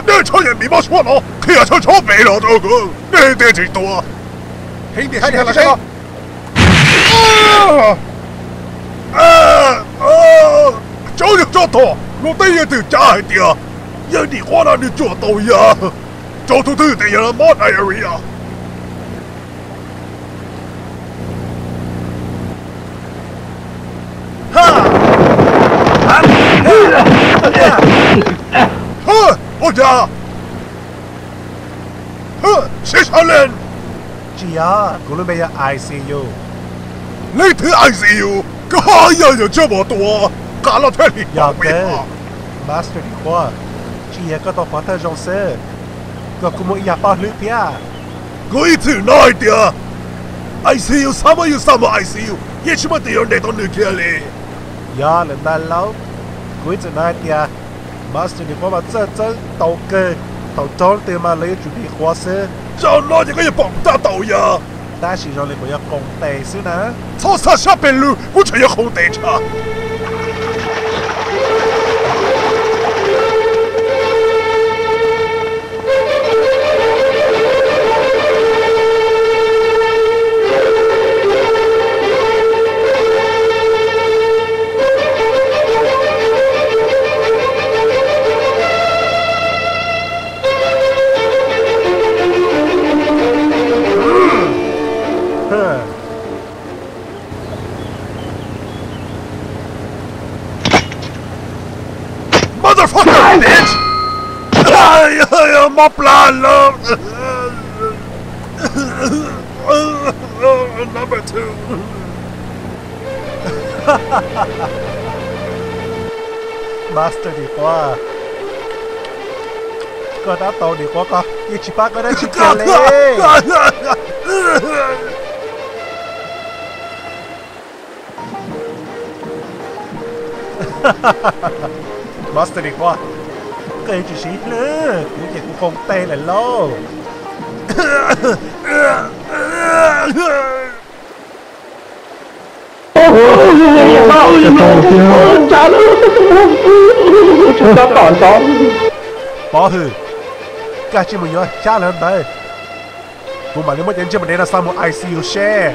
Nej txhob nyiam mis mob suab no, qhia txhob txhob pem los rau kuv, nej thiaj tsis tuag. Tsaus yog tsob tog, luag tej yawg twb cav hais tias yawg dim quab no nws cuam tau yam, tsaus tus twg tias yog mob diarrhea. Ua cas? Siv sawv lees. Tsis yog, kuv lub npe yog I C U. Leej twg I C U? Koj yog yawg Tsaj Mos tua, qab los thiaj li yog kawg. Master Dim Quab, tsis yog koj tau pov thawj zoo xwb, koj kuj muaj ib yam paj hlwb thiab. Kuv ib txwm hnov hais tias I C U xav muab yus xa mus I C U, yeej tsis muaj tus yuav ntes tau nws kiag li. Yog lawm ntag lauj, kuv ib txwm hnov hais tias Master Dim Quab mas txawj txawb tau kawg, thaum raug leej twg mas lawv yuav tsum dim quav xwb. Zaum no ces koj yuav pom kuv rab taus yog. Tab sis zoo li kuv yuav qoos tes xwb na. Txhob xav sab pes lug, kuv tseem yuav qoos tes tshaj. Motherfucker, bitch! Mob plab lawm. Number two. Master Dim Quab, koj rab taus Dim Quab ko yeej tsis pab koj dab tsi kiag li. Master Dim Quab, koj yuav tsum siv hlwb, kuv ces kuv qoos tes lawm lauj. Pov Hwm, koj tsis mus yuav xyab lawv ntawd, kuv mam li muab cov ntsej muag dev no xa mus I C U seb.